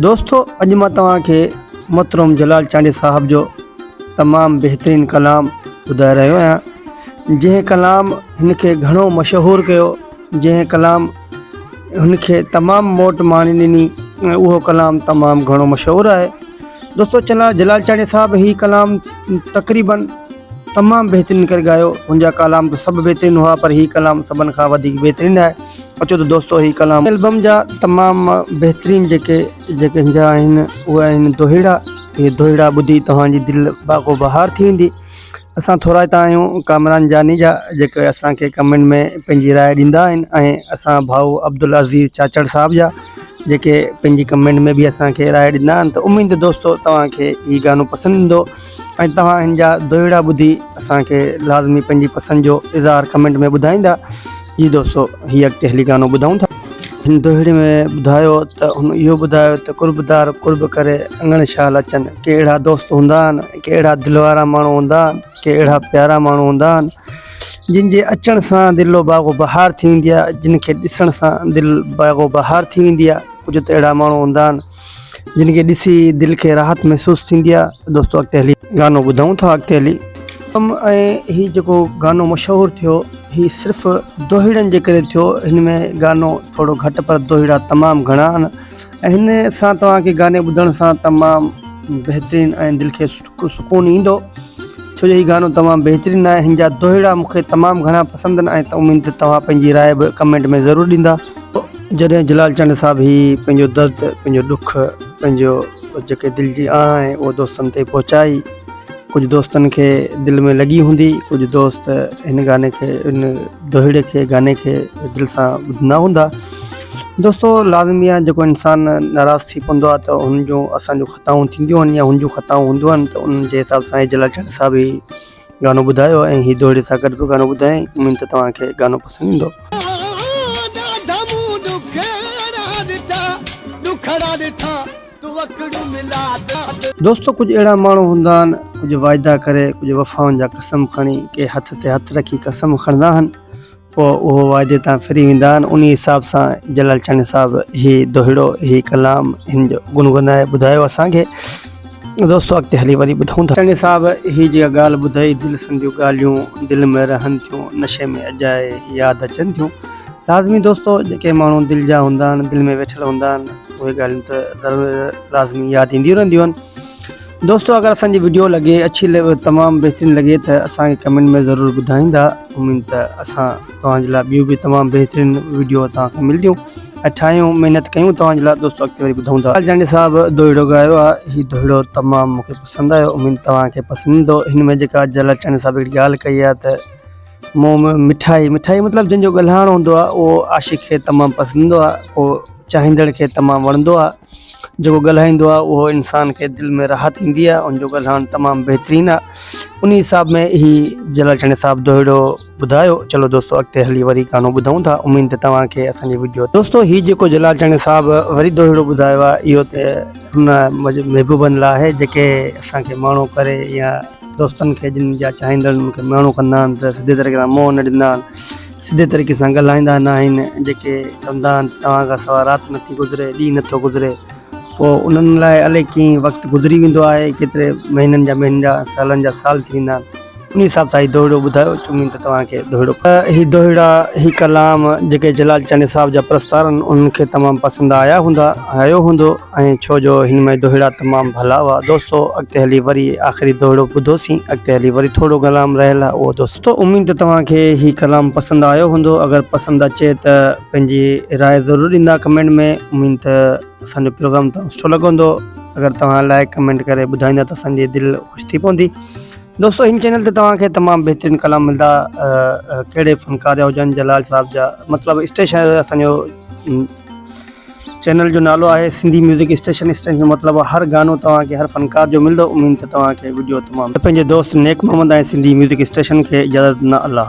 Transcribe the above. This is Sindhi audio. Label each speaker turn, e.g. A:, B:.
A: دوستو اڄ مان توهان کي محترم جلال چانڊيي صاحب جو تمام بهترين ڪلام ٻڌائي رهيو آهيان جنهن ڪلام هن کي گهڻو مشهور ڪيو جنهن ڪلام هن کي تمام موٽ ماڻي ڏني ۽ اهو ڪلام تمام گهڻو مشهور آهي دوستو چلا جلال چانڊيي صاحب هي ڪلام تقريبن تمام بهترين ڪري ڳايو هن جا ڪلام ته سڀ بهترين هئا پر هي ڪلام سڀن کان وڌيڪ بهترين آهي اچو ته دوستو هي ڪلام البم جا تمام بهترين جيڪي جيڪي هن جا آهن اهي آهن دوهيڙا اهي دوهيڙا ٻڌي توهان جي دل باغ و بهار ٿي ويندي اسان ٿورائتا آهيون ڪامران جاني جا جيڪي اسان کي ڪمينٽ ۾ پنهنجي راء ڏيندا آهن ۽ اسان ڀائو عبدالعزيز چاچڙ صاحب جا جيڪي پنهنجي ڪمينٽ ۾ به اسان کي راء ڏيندا آهن ته اميد دوستو توهان کي هي گانو پسند ايندو ۽ توهان هن جا دوهيڙا ٻڌي اسان کي لازمي پنهنجي پسند جو اظهار ڪمينٽ ۾ ٻڌائيندا جي دوستو هي اڳتي هلي گانو ٻڌون ٿا. هن دوهيڙي ۾ ٻڌايو ته هن اهو ٻڌايو ته قربدار قرب ڪري اڱڻ شال اچن ڪي اهڙا دوست هوندا آهن ڪي اهڙا دل وارا ماڻهو هوندا آهن ڪي اهڙا پيارا ماڻهو هوندا آهن جن جي اچڻ سان دل و باغ و بهار ٿي ويندي آهي جن کي ڏسڻ سان دل باغ و بهار ٿي ويندي آهي ڪجهه ته اهڙا ماڻهو هوندا آهن جن کي ڏسي دل کي راحت محسوس ٿيندي آ دوستو اڳتي هلي گانو ٻڌون ٿا اڳتي هلي. ۽ هي جيڪو گانو مشهور ٿيو هي صرف دوهيڙن جي ڪري ٿيو هن ۾ گانو ٿورو گهٽ پر دوهيڙا تمام گهڻا آهن ۽ هن سان توهان کي گاني ٻڌڻ سان تمام بهترين ۽ دل کي سڪون ايندو ڇو جو هي گانو تمام بهترين آهي هن جا دوهيڙا مون کي تمام گهڻا پسند آهن ۽ اميد ته توهان پنهنجي راء به ڪمينٽ ۾ ضرور ڏيندا. جڏهن جلال چنڊ صاحب هي پنهنجو درد پنهنجو ڏک پنهنجو جيڪي دل جي آه آهي اهو دوستن تائين پهچائي ڪجهه دوستن کي دل ۾ لڳي هوندي ڪجهه دوست هن گاني کي ان دوهيڙي کي گاني کي دل سان ٻڌندا هوندا دوستو لازمي آهي جيڪو انسان ناراض ٿي پوندو آهي ته هن جون اسان جون خطائون ٿينديون آهن يا هن جون خطائون هونديون آهن ته انهن جي حساب سان جلال چنڊ صاحب هي گانو ٻڌايو ۽ هي دوهيڙي سان گڏ به گانو ٻڌايائين اميد ته توهان کي گانو پسند ايندو. دوستو ڪجهه اهڙا ماڻهو هوندا آهن ڪجهه واعدا ڪري ڪجهه وفائن جا قسم کڻي ڪي هٿ تي هٿ رکي قسم کڻندا آهن پوء اهو واعدي تان ڦري ويندا آهن انهي حساب سان جلال چانڊيي صاحب هي دوهيڙو هي ڪلام هن جو گنگنائي ٻڌايو اسان کي دوستو اڳتي هلي وري ٻڌون ٿا. چانڊيي صاحب هي جيڪا ڳالهه ٻڌائي دل سنديون ڳالهيون دل ۾ رهن ٿيون نشي ۾ اجائي ياد اچن ٿيون لازمي دوستو جيڪي ماڻهو دل جا هوندا آهن دل ۾ ويٺل هوندا آهن اهي ڳالهيون ته لازمي ياد اينديون رهنديون آهن. دوستو اگر اسان جي وڊيو لڳي اڇي تمام بهترين لڳي ته اسان کي ڪمينٽ ۾ ضرور ٻڌائيندا اميد ته اسان توهان جي لاء ٻيون به تمام بهترين وڊيو توهان کي ملديون ۽ ٺاهيون محنت ڪيون توهان جي لاء دوستو اڳتي وري ٻڌون ٿا جانڊي صاحب دوهيڙو ڳايو آهي هي دوهيڙو تمام مون کي پسند آيو اميد توهان کي پسند ايندو هن ۾ جيڪا جلال چانڊيي صاحب هڪڙي ڳالهه ڪئي آهي ته منهن ۾ مٺائي مٺائي مطلب جنهن جو ڳالهائڻ هوندو آهي اهو عاشق کي تمام پسند ايندو آهي اهو چاهيندڙ کي تمام وڻندو آهي جيڪو ڳالهائيندو آهي اهو انسان کي دل ۾ راحت ايندي آهي ان جو ڳالهائڻ تمام بهترين آهي ان حساب ۾ هي جلال چنڙي صاحب دوهيڙو ٻڌايو چلو دوستو اڳتي هلي وري گانو ٻڌون ٿا اميد ته توهان کي اسان جي وڊيو دوستو هي جيڪو جلال چنڙي صاحب وري دوهيڙو ٻڌايو آهي اهو ته هن محبوبن لاء آهي جيڪي اسان کي ماڻو ڪري يا دوستن کي جن جا چاهيندڙ ان کي ماڻو ڪندا آهن ته سڌي طريقي سان منهن نه ڏيندا آهن سڌي طريقي سان ڳالهائيندا نه آهن جيڪي چوندا آهن ته توهان کان سواء رات نٿي گذري ڏينهن نٿو گذري پوء انهن لاء الائي ڪيئن وقت گذري ويندو آهي ڪيتري مهينن جا مهينا سالن جا سال ٿي ويندا آهن ان حساب سان هي دوهيڙو ٻڌايو اميد ته توهان کي دوهيڙو هي دوهيڙا هي ڪلام جيڪي جلال چانڊيي صاحب جا پرستار آهن انهن کي تمام پسند آيا هوندا آيو هوندو ۽ ڇو جو هن ۾ دوهيڙا تمام ڀلا هئا دوستو اڳتي هلي وري آخري دوهيڙو ٻڌوسين اڳتي هلي وري ٿورو ڪلام رهيل آهي اهو دوستو اميد ته توهان کي هي ڪلام پسند آيو هوندو اگر پسند اچي ته پنهنجي راء ضرور ڏيندا ڪمينٽ ۾ اميد ته اسان جو پروگرام توهان سٺو لڳندو اگر توهان لائڪ ڪمينٽ ڪري ٻڌائيندا ته اسان جي دل خوش ٿي پوندي دوستو هن چينل تي توهان کي تمام بهترين ڪلام ملدا ڪهڙي فنڪار جا هجن جلال صاحب جا مطلب اسٽيشن اسان جو چينل جو نالو آهي سنڌي ميوزڪ اسٽيشن اسٽيشن جو مطلب هر گانو توهان کي هر فنڪار جو ملندو اميد ته توهان کي وڊيو تمام پنهنجي دوست نيڪ محمد ۽ سنڌي ميوزڪ اسٽيشن کي اجازت ڏنا الله.